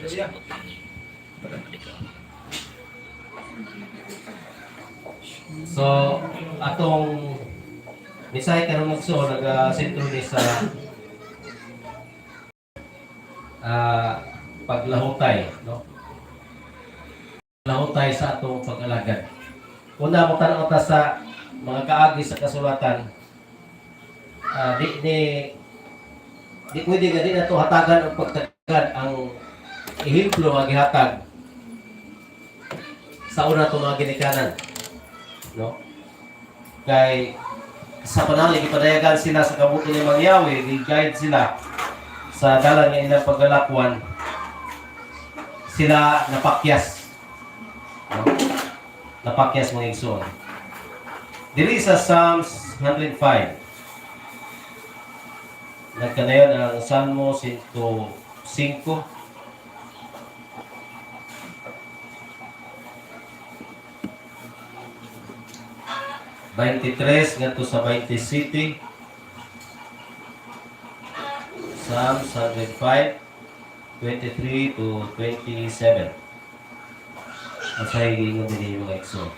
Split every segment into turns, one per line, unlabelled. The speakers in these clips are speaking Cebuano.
Hallelujah.
Para.
So, atong mensahe karon, magsuon, naga-sentro ni sa paglahutay, no? Lahutay sa atong pag-alagad. Una, mo ta sa mga kaagi sa kasulatan. Di pwede nga di nato hatagan og pagtagad ang ehemplo nga gihatag sa una itong mga ginikanan, no? Kay sa panahon gipadayagan sila sa kabuti ni Mang Yahweh, gi-guide sila sa dalan nga ilang paglalakwan, sila napakyas. No? Napakyas, mga igsoon. Dili sa Psalms 105. Nagkanayon ang Salmo 105. 23 ngadto sa 27. Psalms 105, 23 to 27. Ang say giingon dinhi, mga igsoon?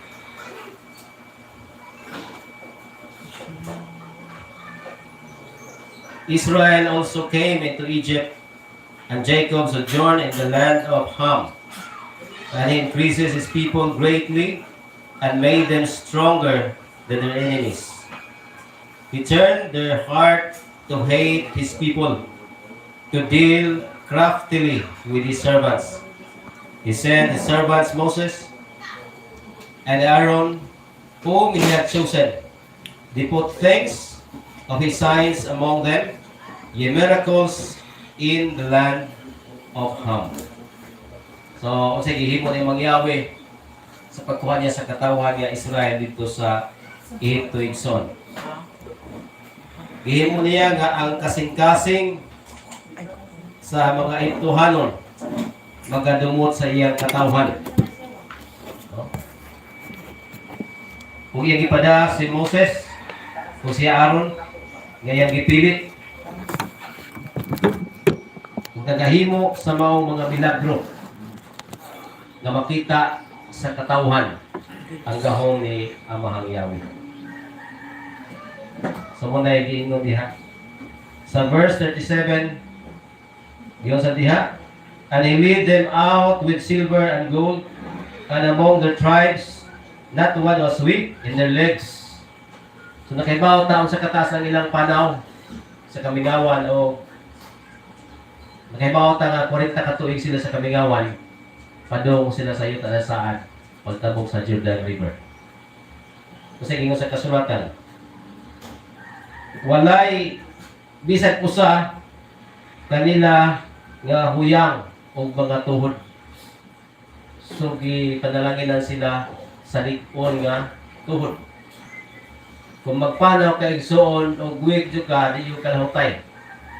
Israel also came into Egypt, and Jacob sojourned in the land of Ham. And he increases his people greatly and made them stronger than their enemies. He turned their heart to hate his people, to deal craftily with his servants. He sent his servants Moses and Aaron, whom he had chosen. They put things of his signs among them, ye miracles in the land of Ham. So, unsay gihimo ni Mang Yahweh sa pagkuha niya sa katawhan niya Israel dito sa Ehipto, igsoon? Gihimo niya nga ang kasing-kasing sa mga Ehiptohanon magadumot sa iyang katawhan. No? Kung iyang gipada si Moses o si Aaron nga iyang gipilit kung nagahimo sa maong mga milagro nga makita sa katawhan ang gahom ni Amahang Yahweh. So mao na giingon diha. Sa verse 37, diyon sa diha, "And he lead them out with silver and gold, and among their tribes, not one was weak in their legs." So nakaibaw taon sa kataas ng ilang panaw sa kamingawan o nakaibaw ta nga 40 ka tuig sila sa kamingawan padung sila sa yuta na saan pagtabok sa Jordan River. Kasi ingon sa kasulatan, walay bisag usa kanila nga huyang og mga tuhod. So gipanalanginan sila sa lig-on nga tuhod. Kung magpanaw ka, igsoon, og weak jud ka, di jud kalahutay.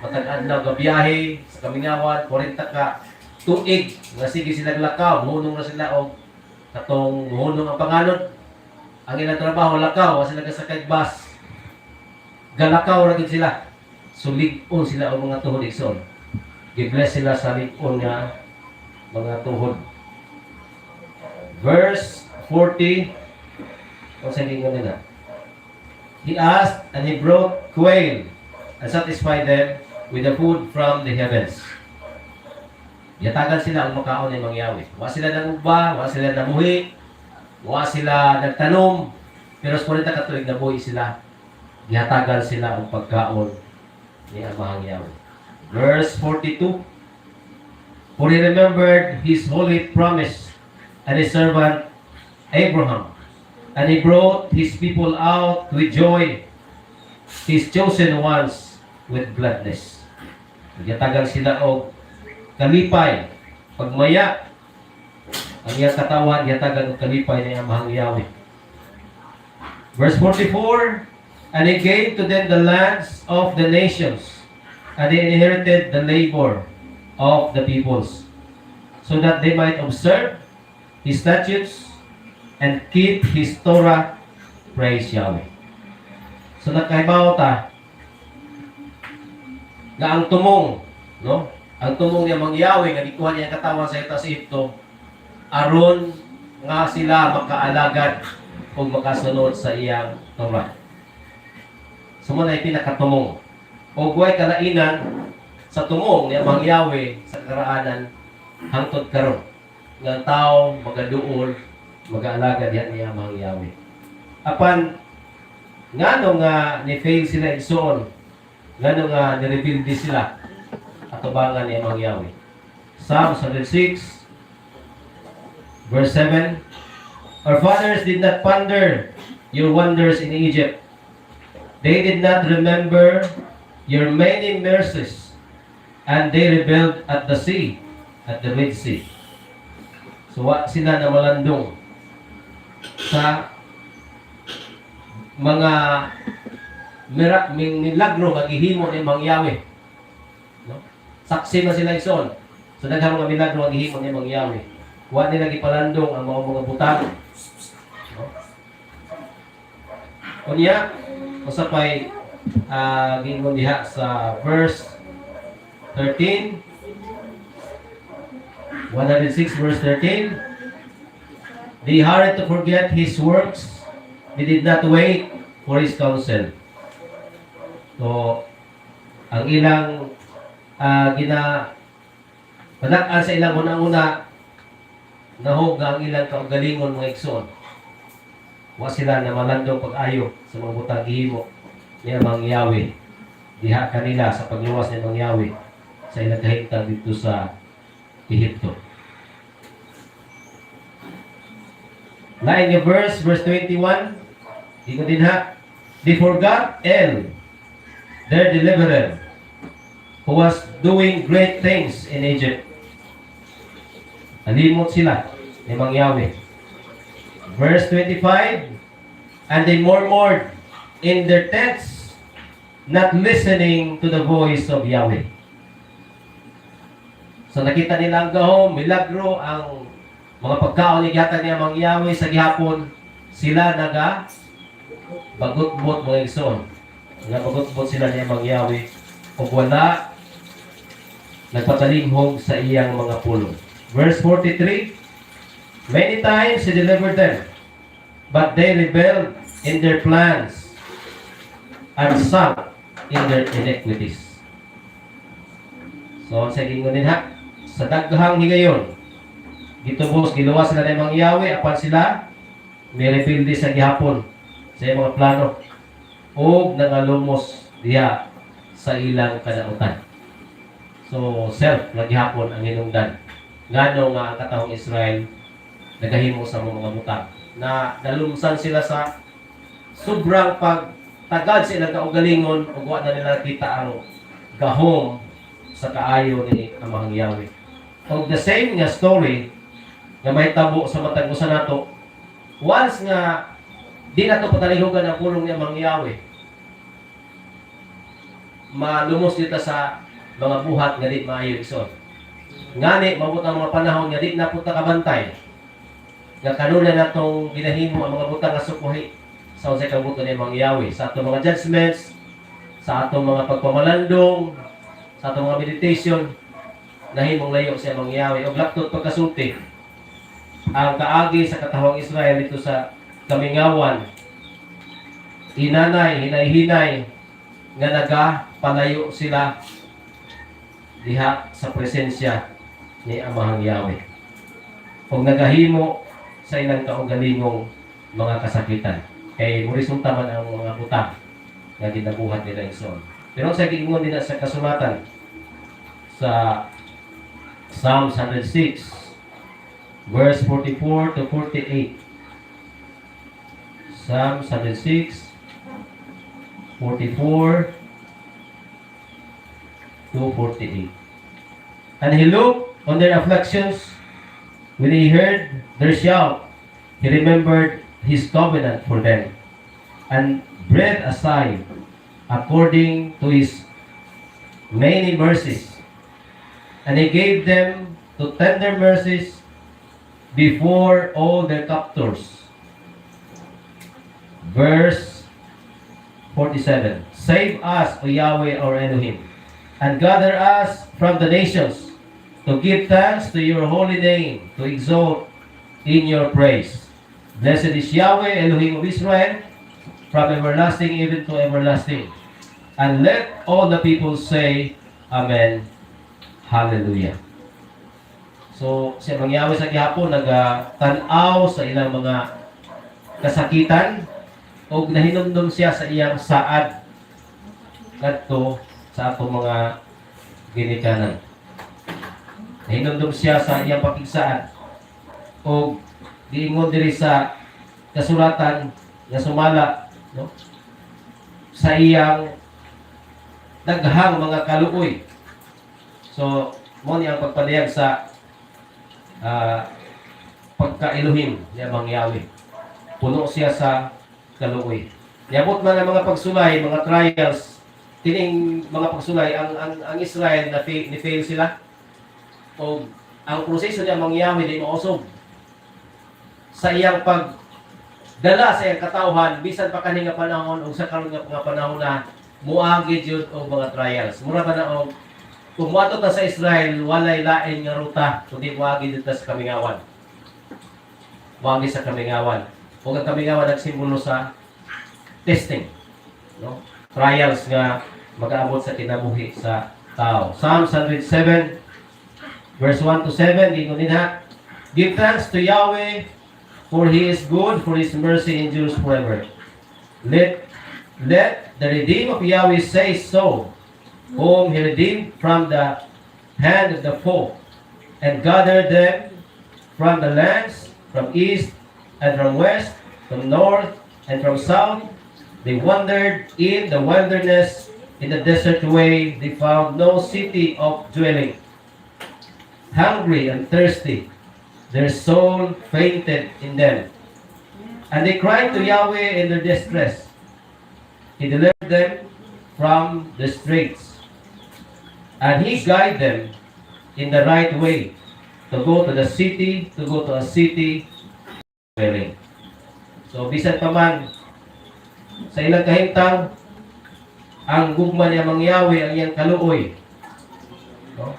Matag adlaw ga biyahe sa kamingawan, 40 ka tuig nga sige sila lakaw, muhunong na sila og katong muhunong ang panganod. Ang ilang trabaho lakaw, wa sila gasakay bus. Galakaw ra gid sila. So lig-on sila og mga tuhod, igsoon. Gi-bless sila sa lig-on nga mga tuhod. Verse 40, kung sa ingon nila. "He asked and he brought quail and satisfied them with the food from the heavens." Yatagan sila ang makaon ni Mang Yahweh. Wa sila nangugba, wa sila namuhi, wa sila nagtanom, pero sa 40 ka tuig nabuhi sila. Gihatagan sila ang pagkaon ni Amahang Yahweh. Verse 42, "For he remembered his holy promise and his servant Abraham. And he brought his people out with joy, his chosen ones with gladness." Gihatagan sila og kalipay, pagmaya. Ang iyang katawan, gihatagan og kalipay ni Amahang Yahweh. Verse 44, "And he gave to them the lands of the nations, and they inherited the labor of the peoples, so that they might observe his statutes and keep his Torah." Praise Yahweh. So nakahibaw ta nga ang tumong, no? Ang tumong ni Amang Yahweh nga gikuha niya ang katawan sa yuta sa Ehipto aron nga sila makaalagad ug makasunod sa iyang Torah. So mao na pinakatumong. Og way kalainan sa tumong ni Amang Yahweh sa karaanan hangtod karon nga ang tao magaduol, magaalagad diha ni Amang Yahweh. Apan ngano nga ni fail sila, igsoon? Ngano nga ni-rebelde sila atubangan ni Amang Yahweh? Psalms 106 verse 7: "Our fathers did not ponder your wonders in Egypt. They did not remember your many mercies, and they rebelled at the sea, at the Red Sea." So wa sila na malandong sa mga milagro nga gihimo ni Mang Yahweh. No? Saksi man sila, igsoon. So daghang mga milagro nga gihimo ni Mang Yahweh. Wa nila gipalandong ang mga butang. No? Unya, usa pay giingon diha sa verse 13, 106 verse 13: "They hurried to forget his works. They did not wait for his counsel." So, ang ilang gina padak-an sa ilang una-una, nahog nga ang ilang kaugalingon, mga igsoon. Wa sila na malandong pag-ayo sa mga butang gihimo ni Amang Yahweh diha kanila sa pagluwas ni Amang Yahweh sa ilang kahimtang dito sa Ehipto. Lain nga verse, verse 21, ingon dinha, "They forgot El, their deliverer, who was doing great things in Egypt." Nalimot sila ni Mang Yahweh. Verse 25, "And they murmured in their tents, not listening to the voice of Yahweh." So nakita nila ang gahom, milagro, ang mga pagkaon ni gihatag ni Amang Yahweh sa gihapon, sila naga bagutbot, mga igsoon. Nga bagutbot sila ni Amang Yahweh ug wala nagpatalinghog sa iyang mga pulong. Verse 43: "Many times he delivered them, but they rebelled in their plans and sunk in their iniquities." So, sa ingon dinha, sa daghang higayon, gitubos, giluwas sila ni Amang Yahweh, apan sila, nirebelde sa gihapon sa iyang mga plano, ug nangalumos diha sa ilang kanautan. So, self, lang gihapon ang hinungdan. Ngano nga ang katawong Israel nagahimo sa mga butang na nalumsan sila sa sobrang pagtagad sa ilang kaugalingon ug wa na nila nakita ang gahom sa kaayo ni Amang Yahweh. Og the same nga story nga mahitabo sa matag usa nato once nga di nato patalihugan ang pulong ni Amang Yahweh, malumos dito sa mga buhat nga di maayo, igsoon. Ngani mabot ang mga panahon nga di na punta kabantay nga kanunay natong ginahimo ang mga butang nga sukuhi sa unsay kabubut-on ni Amang Yahweh sa atong mga judgments, sa atong mga pagpamalandong, sa atong mga meditation, nahimong layo sa Amang Yahweh. Og laptop pagkasulti, ang kaagi sa katawang Israel dito sa kamingawan, inanay, hinay-hinay nga naga palayo sila diha sa presensya ni Amahang Yahweh. Ug nagahimo sa ilang kaugalingong mga kasakitan. Kay moresulta man ang mga butang nga ginabuhat nila, igsoon. Pero sa giingon din sa kasulatan sa Psalms 106 verse 44 to 48. Psalms 106 44 to 48. "And he looked on their afflictions when he heard their shout. He remembered his covenant for them and breathed a sigh according to his many mercies. And he gave them to tender mercies before all their captors." Verse 47. "Save us, O Yahweh our Elohim, and And gather us from the nations, to give thanks to your holy name, to exalt in your praise. Blessed is Yahweh, Elohim of Israel, from everlasting even to everlasting. And let all the people say, "Amen. Hallelujah." So, si Amang Yahweh sa gihapon naga-tan-aw sa ilang mga kasakitan o nahinumdum siya sa iyang saad kadto sa atong mga ginikanan. Nahinumdum siya sa iyang pakigsaad o giingon diri sa kasulatan nga sumala, no, sa iyang daghang mga kaluoy. So, mo ni ang pagpadayag sa pagka-Elohim ni Amang Yahweh. Puno siya sa kaluoy. Niabot man ang mga pagsulay, mga trials, kining mga pagsulay, ang Israel na ni fail sila. O ang proseso ni Amang Yahweh di mausog sa iyang pagdala sa iyang katawhan bisan pa kani nga panahon o sa karon nga panahon na muagi jud og mga trials. Mura ba na og kung moadto ta sa Israel, walay lain nga ruta kundi muagi dito sa kamingawan. Muagi sa kamingawan. Ug ang kamingawan nagsimbolo sa testing, no? Trials nga magaabot sa kinabuhi sa tao. Psalms 107 verse 1 to 7, giingon dinha, "Give thanks to Yahweh, for He is good, for His mercy endures forever. Let the redeemed of Yahweh say so, whom He redeemed from the hand of the foe, and gathered them from the lands, from east and from west, from north and from south. They wandered in the wilderness, in the desert way. They found no city of dwelling. Hungry and thirsty, their soul fainted in them. And they cried to Yahweh in their distress. He delivered them from the straits. And He guided them in the right way to go to a city dwelling." So, bisan pa man sa ilang kahimtang, ang gugma ni Amang Yahweh, ang iyang kaluoy, no?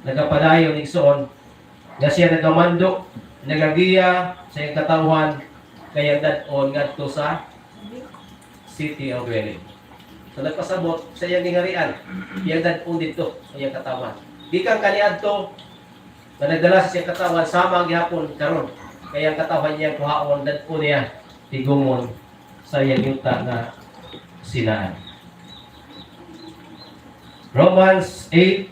Nagapadayon, igsoon, nga siya nagamando, nagagiya sa iyang katawhan, kaya dad-on ngadto sa city of dwelling. So nagpasabot sa iyang giharian, iyang dad-on didto sa iyang katawhan. Gikan kaniadto nga nagdala sa iyang katawhan sama ang gihapon karon. Kaya ang katawhan niyang kuhaon, dad-on niya tigumon sa iyang yuta nga sinaan. Romans 8.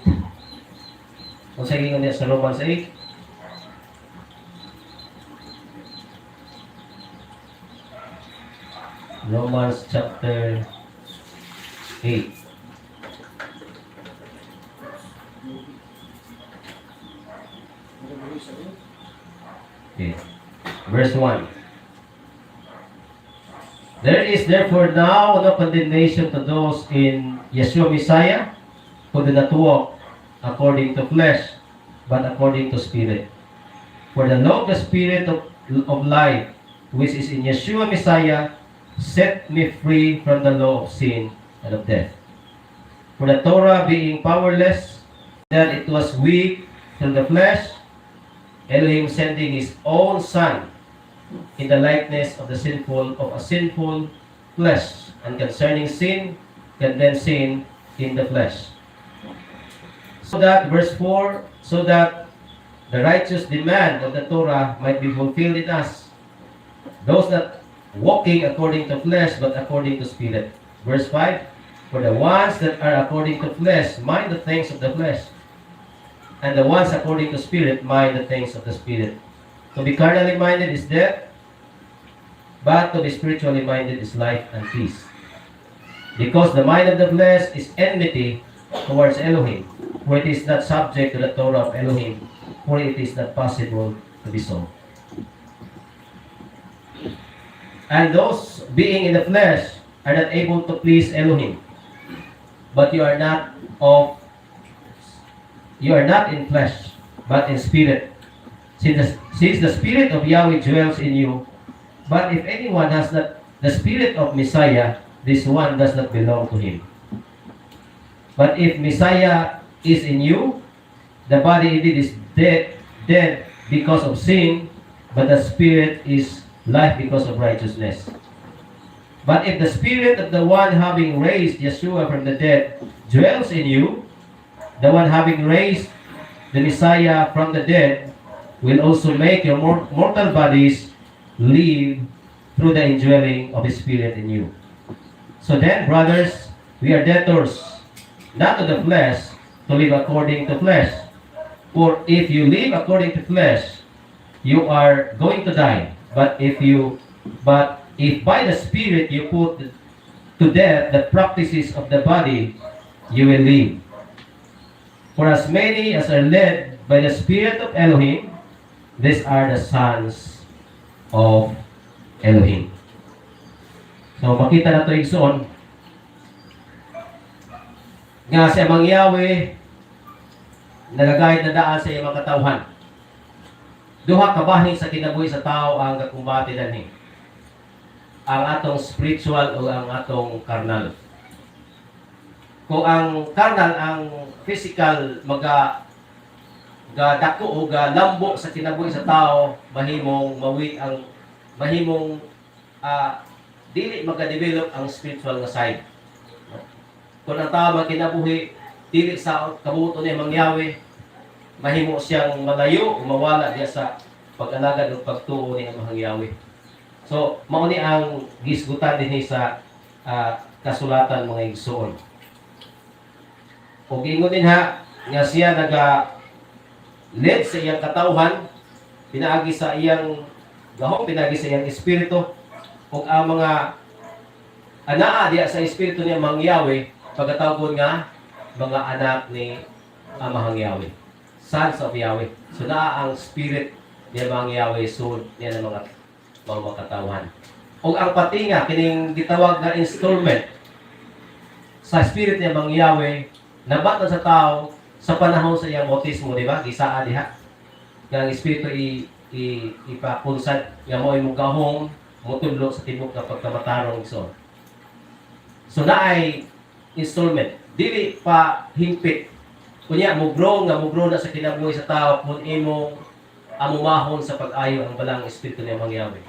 Kung sa ingon niya sa Romans 8, Romans chapter 8. Okay. Verse 1. "There is therefore now no condemnation to those in Yeshua Messiah who do not walk according to flesh, but according to Spirit. For the law of the Spirit of life, which is in Yeshua Messiah, set me free from the law of sin and of death. For the Torah being powerless, that it was weak through the flesh, Elohim sending His own Son in the likeness of a sinful flesh, and concerning sin, condemned sin in the flesh. So that," verse 4, "so that the righteous demand of the Torah might be fulfilled in us, those not walking according to flesh, but according to Spirit." Verse 5, "For the ones that are according to flesh mind the things of the flesh, and the ones according to Spirit mind the things of the Spirit. To be carnally minded is death, but to be spiritually minded is life and peace. Because the mind of the flesh is enmity towards Elohim, for it is not subject to the Torah of Elohim, for it is not possible to be so. And those being in the flesh are not able to please Elohim. But you are not in flesh, but in Spirit, since the Spirit of Yahweh dwells in you. But if anyone has not the Spirit of Messiah, this one does not belong to him." But if Messiah is in you, the body indeed is dead because of sin, but the spirit is life because of righteousness. But if the spirit of the one having raised Yeshua from the dead dwells in you, the one having raised the Messiah from the dead will also make your mortal bodies live through the indwelling of His Spirit in you. So then, brothers, we are debtors, not to the flesh, to live according to flesh. For if you live according to flesh, you are going to die. But if by the Spirit you put to death the practices of the body, you will live. For as many as are led by the Spirit of Elohim, these are the sons of Elohim. So makita nato, igsoon, nga si Amang Yahweh nagagayad na daan sa iyang mga katawhan. Duha ka bahin sa kinabuhi sa tao ang gakumbate dinhi: ang atong spiritual o ang atong carnal. Kung ang carnal, ang physical, maga gadako o galambo sa kinabuhi sa tao, mahimong mawi ang mahimong dili maga-develop ang spiritual nga side. No? Kung ang tao magkinabuhi dili sa kabuoton ni Amang Yahweh, mahimo siyang malayo o mawala diya sa pag-alagad o pagtuo ni Amang Yahweh. So, mao ni ang gisgutan dinhi sa kasulatan, mga igsoon. O giingon dinha nga siya naga lead sa iyang katawhan pinaagi sa iyang gahom, pinaagi sa iyang espiritu, ug ang mga anaa diya sa espiritu niya Amang Yahweh pagkatawgon nga mga anak ni Amahang Yahweh. Sons of Yahweh. So naa ang spirit ni Amang Yahweh sud niya ng mga katawhan. Ug ang patinga, kining gitawag nga installment sa spirit ni Amang Yahweh, nabaton sa tao sa panahon sa iyang bautismo, di ba? Gisaa diha nga ang espiritu i, i ipakunsad nga mao imong gahom motudlo sa tibok nga pagkamatarong. So naay installment, dili pa hingpit. Kunya mo grow nga mo grow na sa kinabuhi sa tao kung imong amumahon sa pag-ayo ang balang espiritu ni Amang Yahweh.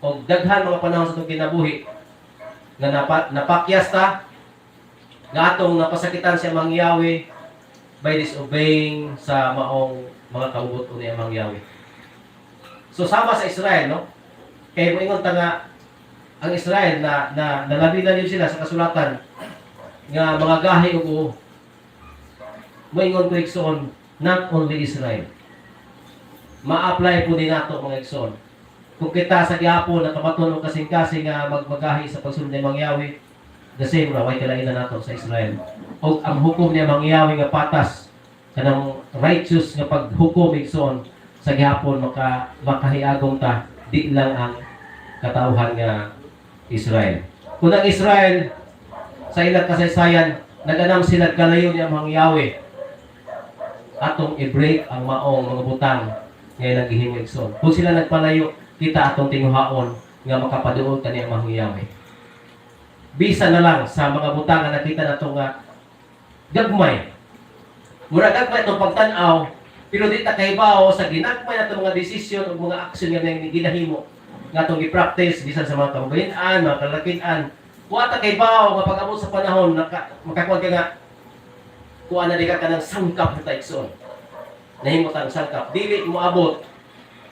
Og daghan mga panahon sa atong kinabuhi nga napakyas ta, nga atong napasakitan si Amang Yahweh by disobeying sa maong mga kabubut-on ni Amang Yahweh. So sama sa Israel, no? Kay moingon ta nga ang Israel na nalabinan yun sila sa kasulatan nga mga gahi ug uo. Moingon ko, igsoon, not only Israel. Ma-apply po din nato, mga igsoon. Kung kita sa gihapon nakabaton og kasing-kasing nga magmagahi sa pagsunod ni Amang Yahweh, the same ra, way kalain na nato sa Israel. Og ang hukom ni Amang Yahweh nga patas, kanang righteous nga paghukom, igsoon, sa gihapon makahiagom ta, di lang ang katawhan nga Israel. Kung ang Israel sa ilang kasaysayan naganam sila kalayo ni Amang Yahweh, atong i-break ang maong mga butang nga ilang gihimo, igsoon. Kung sila nagpalayo, kita atong tinguhaon nga makapaduol kani Amang Yahweh. Bisa na lang sa mga butang nga nakita nato nga gagmay. Mura gagmay itong pagtan-aw, pero di ta kahibaw sa ginagmay nato mga desisyon o mga aksyon nga nang ginahimo nga atong gi-practice bisan sa mga kababayen-an, mga kalalakian. Wa ta kahibaw nga pag-abot sa panahon makakuan ka nga kuan na di ka kanang sangkap na igsoon. Nahimo tang sangkap. Dili moabot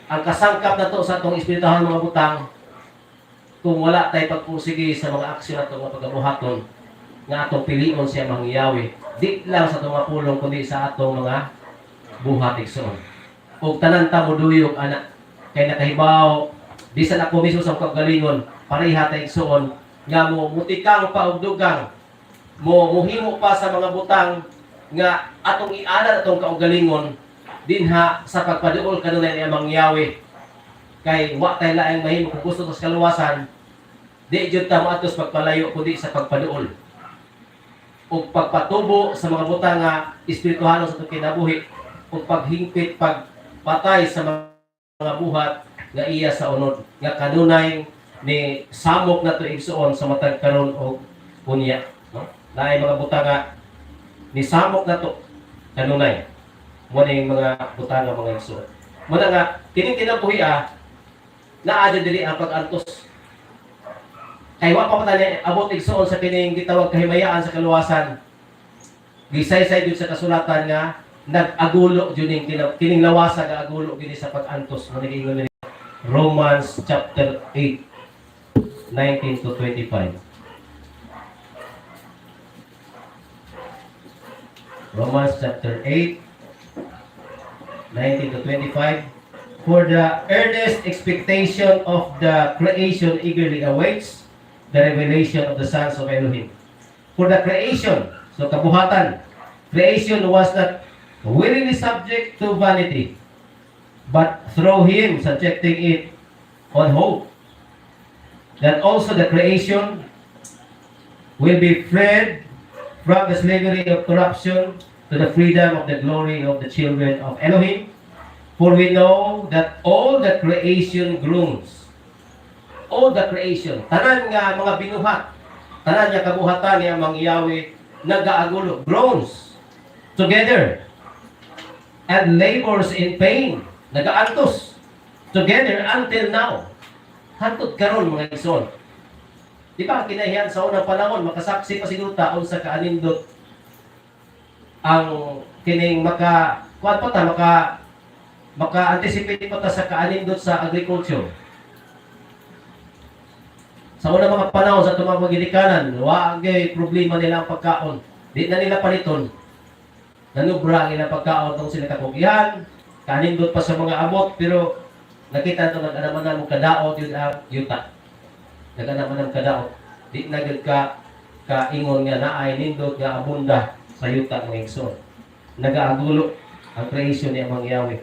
ang kasangkap nato sa atong espirituhan mga butang kung wala tay pagpursige sa mga aksyon nato nga pagabuhaton nga atong pilion siya Amang Yahweh, di lang sa atong mga pulong kundi sa atong mga buhat, igsoon. Ug tanan ta moduyog ana kay nakahibaw bisan ako mismo sa akong kaugalingon, pareha ta, igsoon, nga mo mutikang pa og dugang, mo muhimo pa sa mga butang nga atong ialan atong kaugalingon dinha sa pagpaduol kanunay ni Amang Yahweh, kay wa tay laing mahimo kung gusto ta sa kaluwasan. Di jud ta moadto sa pagpalayo kundi sa pagpaduol ug pagpatubo sa mga butang nga espirituhanon sa atong kinabuhi ug paghingpit pagpatay sa mga buhat nga iya sa unod nga kanunay ni samok nato, igsoon, sa matag karon og unya, no? Naay mga butang nga nisamok nato kanunay. Mo na yung mga butang nga, mga igsoon. Mo na nga kining kinabuhi naa jud diri ang pag-antos. Kay wa pa pa ni abot, igsoon, sa kining gitawag kahimayaan sa kaluwasan. Gisaysay jud sa kasulatan nga nag-agulo jud ning kining lawasa, nag-agulo gyud sa pag-antos. Mo naging ni Romans chapter 8 19 to 25. Romans chapter 8 19 to 25. "For the earnest expectation of the creation eagerly awaits the revelation of the sons of Elohim. For the creation," so kabuhatan, "creation was not willingly subject to vanity, but through him subjecting it on hope, that also the creation will be freed from the slavery of corruption to the freedom of the glory of the children of Elohim. For we know that all the creation groans." All the creation, tanan nga mga binuhat, tanan nga kabuhatan ni Amang Yahweh nagaagulo, groans together and labors in pain, nagaantos together until now. Hantod karon, mga igsoon. Di ba kinahian sa unang panahon, makasaksi pa siguro taon sa kaanindot ang kining maka kuan pa ta, maka maka-anticipate pa ta sa kaanindot sa agriculture. Sa unang mga panahon sa atong mga ginikanan, wa gyud problema nila ang pagkaon. Di na nila paliton. Nanubra ang ilang pagkaon tong sila kakugihan, kanindot pa sa mga abot, pero nakita ito nag-anaman na mo kadaot yun ang yuta. Nag-anaman ang kadaot. Di na gyud ka kaingon nga naay nindot nga abunda sa yuta, mga igsoon. Nagaagulo ang creation ni Amang Yahweh.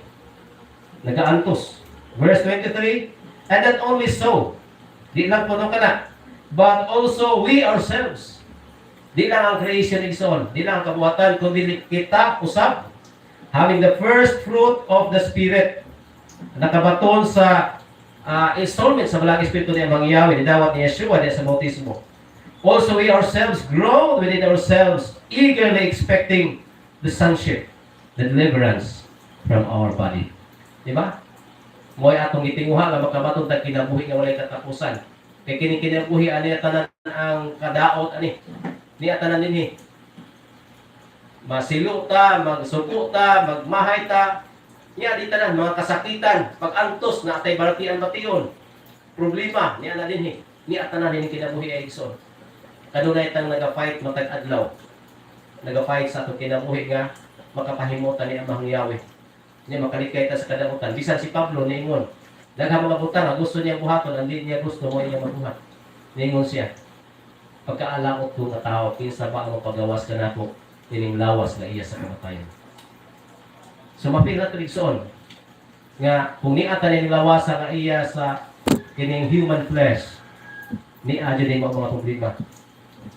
Nagaantos. Verse 23, "And not only so," di lang puno ka na, "but also we ourselves." Di lang ang creation, igsoon, di lang ang kabuhatan, kundi kita usab, "having the first fruit of the Spirit," nakabaton sa installment sa Balaang Espiritu ni Amang Yahweh, nidawat ni Yeshua di sa bautismo. "Also we ourselves groan within ourselves, eagerly expecting the sonship, the deliverance from our body." Di ba? Mo'y atong gitinguha nga makabaton tag kinabuhi nga walay katapusan. Kay kini kinabuhi ani tanan ang kadaot ani. Niya tanan dinhi. Masilo ta, magsuko ta, magmahay ta. Niya di tanan mga kasakitan, pag-antos na atay balatian bation. Problema niya na dinhi. Niya tanan dinhi kinabuhi ay, igsoon. Kanunay tang naga-fight matag adlaw. Naga-fight sa atong kinabuhi nga makapahimutan ni Amang Yahweh. Niya makalikay ta sa kadautan. Bisan si Pablo niingon, daghang mga butang nga gusto niya buhaton, ang di niya gusto mo iya mabuhat. Niingon siya, "Pagkaalaot ko nga tao, kinsa ba ang mapagawas kanako ining lawas nga iya sa kamatayon?" So mapil na igsoon nga kung niya tanin lawasa nga iya sa kining human flesh, niya jud mga problema.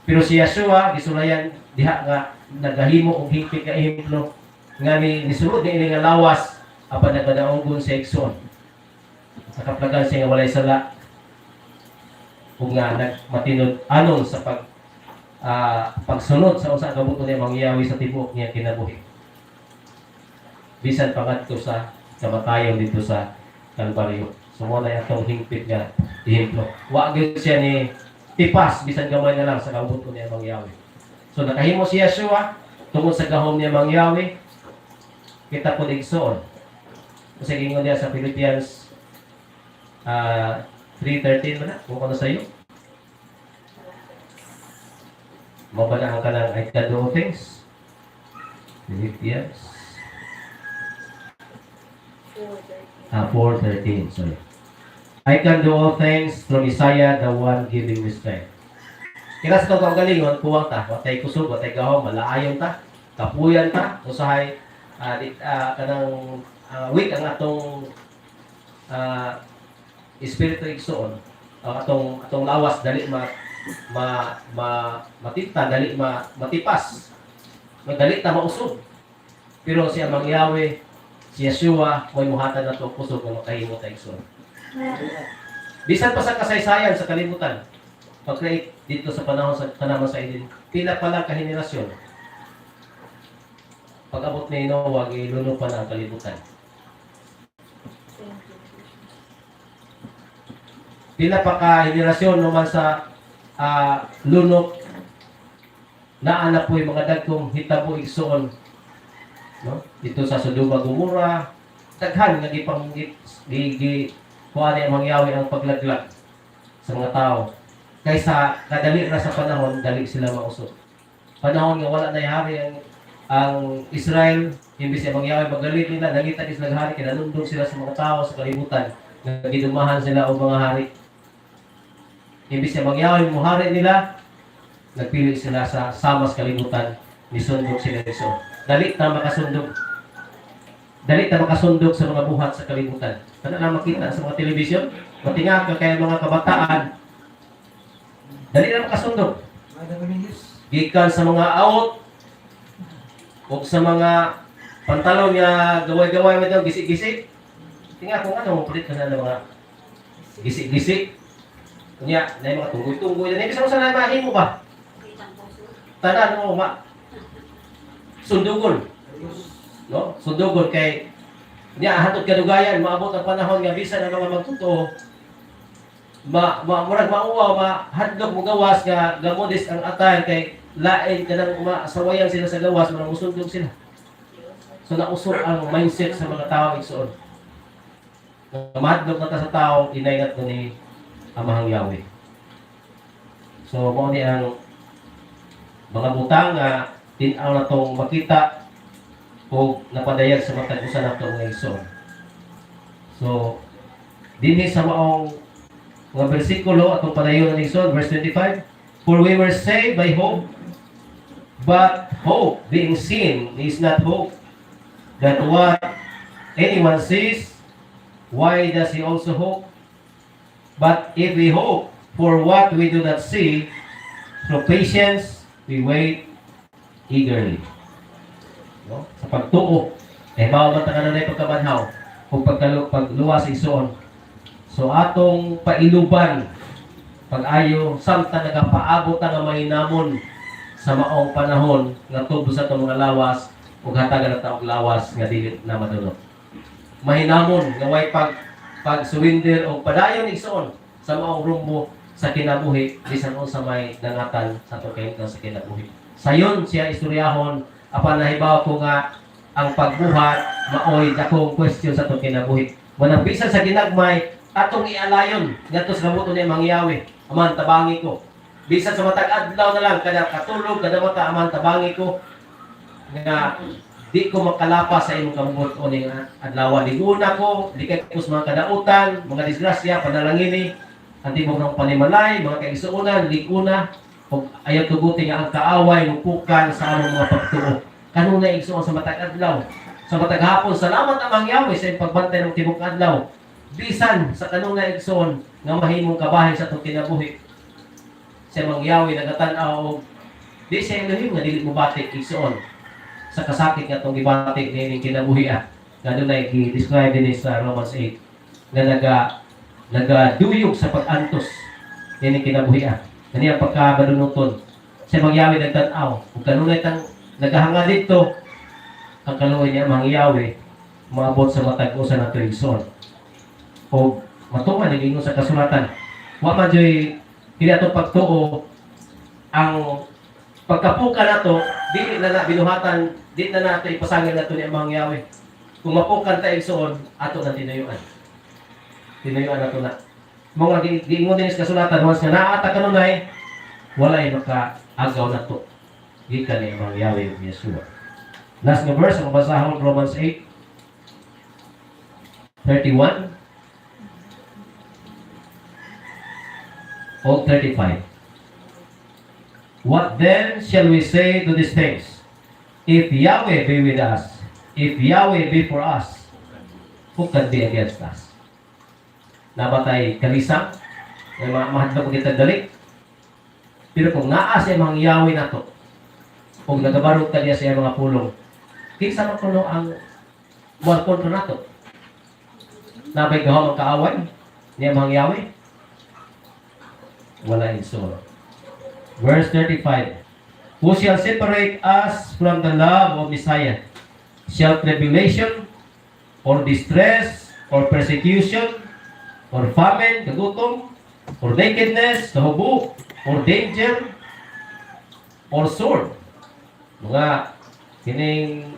Pero si Yeshua gisulayan diha nga nagahimo og hingpit nga ehemplo nga ni nisulod ni ini nga lawas apan nagpadaogon sa igsoon. Nakaplagan siya nga walay sala ug nga nagmatinud anon sa pagsunod sa usa ka buto ni Amang Yahweh sa tibuok niya kinabuhi. Bisan pa ngadto sa kamatayon dito sa Kalbaryo. So mo na atong hingpit nga ehemplo. Wa gyud siya ni tipas bisan gamay na lang sa kabuto ni Amang Yahweh. So nakahimo si Yeshua tungod sa gahom ni Amang Yahweh. Kita po igsoon. Kasi ingon niya sa Philippians 3:13 ba na? Kung ano sa iyo? Mo ba na ang kanang "I can do all things"? Philippians 4:13, sorry. "I can do all things through Messiah, the one giving me strength." Kaya sa itong kaugalingon, kuwang ta, watay kusog, watay gahom, malaayon ta, kapuyan ta, usahay, kanang weak ang atong espiritu, igsoon, ang atong lawas dali ma ma ma matinta, dali ma matipas, madali ta mausog. Pero si Amang Yahweh, si Yeshua, mo'y muhatag na to kusog nga makahimo ta, igsoon. Bisan pa sa kasaysayan sa kalibutan, Pag-create dito sa panahon sa tanaman sa Eden, pila pa lang ka henerasyon. Pag-abot ni Noah, giluno pa na ang kalibutan.
Thank you.
Pila pa ka henerasyon naman sa lunok, naa na po yung mga dagkong hitabo, igsoon, no? Dito sa Sodoma, Gomora, daghan nga gipang gi, gi, gi kuha ni Amang Yahweh ang paglaglag sa mga tao kaysa kadali ra sa panahon, dali sila mausok. Panahon nga wala na hari ang Israel, imbis si Amang Yahweh magalit nila, nangita sila hari, kinalundong sila sa mga tao sa kalibutan nga gidumahan sila og mga hari. Imbis na mangyari muhari nila, nagpili sila sa samas kalibutan, nisundok sila iso. Dali ta makasundok. Dali ta makasundok sa mga buhat sa kalibutan. Kana lang makita sa mga television, matinga ka kaya mga kabataan, dali na makasundok. Gikan sa mga out o sa mga pantalon nga gaway-gaway mo daw, gisi-gisi. Tinga kung ano, palit ka na ng mga gisi-gisi. Kunya, na yung mga tunggoy-tunggoy. Na ibig sa na mahimo ba? Tanan mo, ma sundugon. No? Sundugon kay niya hatod kadugayan, maabot ang panahon nga bisan ang mga magtotoo ma, ma murag mauwaw, ma hadlok mo gawas nga gamodis ang attire kay lain kanang masawayan sila sa gawas, mga musundog sila. So nausok ang mindset sa mga tao, igsoon. Nga mahadlok na ta sa tao, inay nato ni Amahang Yahweh. So mao ni ang mga butang nga tin-aw na tong makita o napadayag sa matag usa nato, mga igsoon. So dinhi sa maong mga bersikulo atong padayon ng igsoon, verse 25, "For we were saved by hope, but hope being seen is not hope. That what anyone sees, why does he also hope? But if we hope for what we do not see, through patience we wait eagerly." No? Sa pagtuo, eh bawal man ta kanunay pagkabanhaw o pagluwas, igsoon. So atong pailuban pag-ayo samtang nagapaabot ang mahinamon sa maong panahon nga tubos sa atong mga lawas ug hatagan na og lawas nga dili na madunot. Mahinamon nga way pag surrender o padayon, igsoon, sa maong rumbo sa kinabuhi bisan unsa may dangatan sa atong kahimtang sa kinabuhi. Sayon siya istoryahon, apan nahibaw ko nga ang pagbuhat maoy dakong question sa atong kinabuhi. Manang bisan sa ginagmay, atong ialayon ngadto sa buto ni Amang Yahweh. "Aman, tabangi ko." Bisan sa matag adlaw na lang, kada katulog, kada mata, "Aman, tabangi ko nga di ko makalapas sa imong kamubot o ning adlaw. Liguna ko, likay ko sa mga kadautan, mga disgrasya, panalangini ang tibok ng panimalay, mga kaigsuonan, liguna, ug ayaw tuguti nga ang kaaway mupukan sa among mga pagtuo." Kanunay, igsuon, sa matag adlaw, sa matag hapon, salamat, Amang Yahweh, sa imong pagbantay ng tibok adlaw. Bisan sa kanunay, igsoon, nga mahimong kabahin sa atong kinabuhi. Sa Amang Yahweh nagatan-aw og di siya Elohim nga dili mobati, igsoon, sa kasakit nga atong gibati niining kinabuhi ah. Nga dunay gi-describe dinhi sa Romans 8 nga nagaduyog sa pag-antos niining kinabuhi ah. Kani ang pagkabalunuton. Sa Amang Yahweh nagtan-aw ug kanunay tang nagahanga didto, ang kaluoy niya Amang Yahweh maabot sa matag usa nato, igsoon. O matuman ang ingon sa kasulatan. Wa man joy dili atong pagtuo ang pagkapuka nato, dili na na binuhatan, di na nato ipasangil nato ni Amang Yahweh. Kung mapukan ta, igsoon, ato na tinayuan. Tinayuan nato na. Mga giingon din sa kasulatan, once nga naa ta kanunay, walay makaagaw nato gikan ni Amang Yahweh ug Yeshua. Last nga verse ang basahon, Romans 8 31 o 35. "What then shall we say to these things? If Yahweh be with us, if Yahweh be for us, who can be against us?" Naa ba tay kalisang? May mga mahadlok kita dali. Pero kung naa sa mga Yahweh nato, kung nagabarog ta niya sa iyang mga pulong, kinsa man kuno ang mual kontra nato? Naa bay gahom ang kaaway niya mga Yahweh? Wala, igsoon. Verse 35. Who shall separate us from the love of Messiah? Shall tribulation, or distress, or persecution, or famine, kagutom, or nakedness, kahubo, or danger, or sword? Mga kining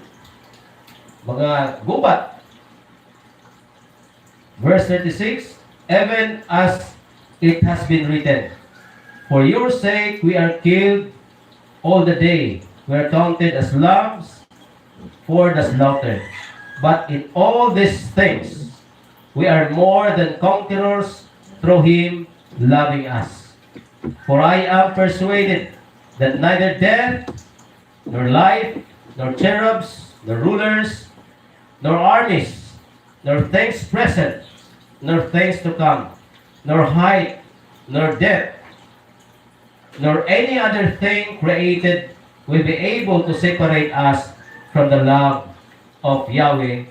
mga gubat. Verse 36, even as it has been written, "For your sake we are killed all the day. We are counted as lambs for the slaughter. But in all these things, we are more than conquerors through Him loving us. For I am persuaded that neither death, nor life, nor cherubs, nor rulers, nor armies, nor things present, nor things to come, nor height, nor depth, nor any other thing created will be able to separate us from the love of Yahweh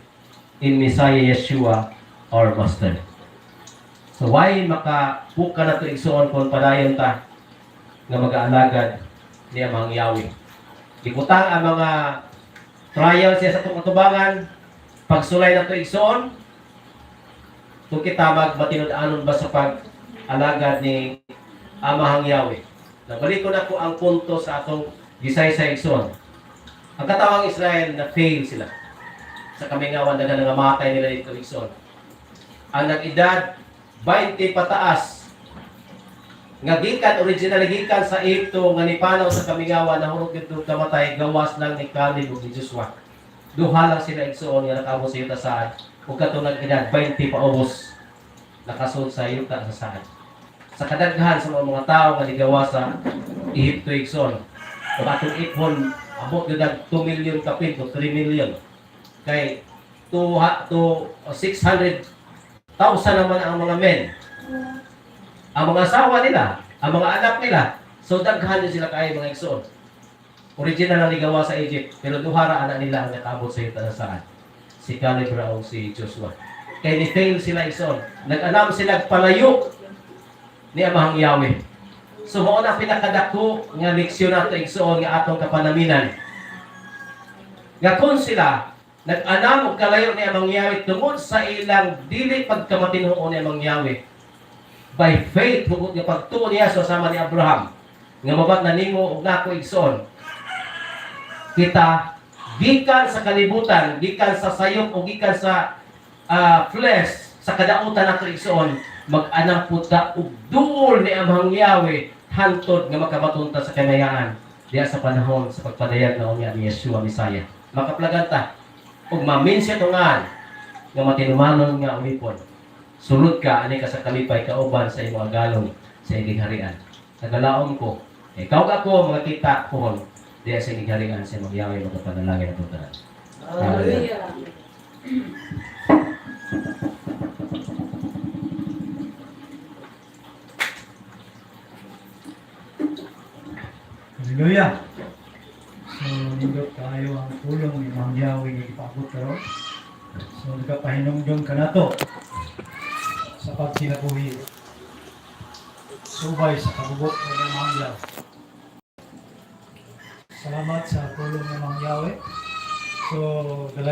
in Messiah Yeshua, our Master." So why makapuka nato, igsuon, kung padayon ta nga mag-aalagad ni Amang Yahweh? Gibutang ang mga trials siya sa atong atubangan, pagsulay nato, igsuon, kung kita magmatinud-anon ba sa pag-alagad ni Amahang Yahweh. Nabalik ko na ko ang punto sa atong gisaysay, igsuon. Ang katawang Israel, na fail sila. Sa kamingawan, daghan nga matay nila dito, igsuon. Ang nag-edad 20 pataas nga gikan original gikan sa Egypto nga nipanaw sa kamingawan, nahurot dito kamatay, gawas lang ni Caleb ug ni Joshua. Duha lang sila, igsuon, nga nakaabot sa yuta saad ug katong nag-edad 20 paubos nakasud sa yuta sa saad. Sa kadaghan sa mga tao nga nigawa sa Ehipto, igsoon, ug atong iphon, abot gyud ang 2 million kapin to 3 million kay 2 to 600,000 naman ang mga men, ang mga asawa nila, ang mga anak nila. So daghan din sila kay mga igsoon. Original na nigawa sa Egypt, pero duha ra anak nila ang nakaabot sa yuta sa saad. Si Caleb ra o si Joshua. Kay ni fail sila, igsoon. Nag-anam sila palayo ni Amahang Yahweh. So mao na pinakadako nga leksyon nato, igsoon, nga atong kapanaminan. Nga kung sila nag-anam og kalayo ni Amang Yahweh tungod sa ilang dili pagkamatinuon ni Amang Yahweh, by faith, hugot nga pagtuo niya sa sama ni Abraham nga mabat na nimo ug nako, igsoon, kita gikan sa kalibutan, gikan sa sayop o gikan sa flesh, sa kadautan nato, igsoon, mag-anam pud ta og duol ni Amang Yahweh hantod nga makabaton ta sa kamayaan diya sa panahon sa pagpadayag na unya ni Yeshua Messiah. Makaplagan ta ug maminsya tungan nga matinumanon nga ulipon. Sulod ka ani ka sa kalipay kauban sa imong agalong sa igigharian. Nagalaom ko, ikaw ug ako makakita pohon diya sa igigharian sa imong Yahweh magapanalangin atong tanan.
Hallelujah.
Hallelujah! So, nindot kaayo ang pulong ni Mang Yahweh nga ipaabot karon. So, nagapahinumdum kanato sa pagkinabuhi subay sa kabugot ni Mang Yahweh. Salamat sa pulong ni Mang Yahweh. So, dalay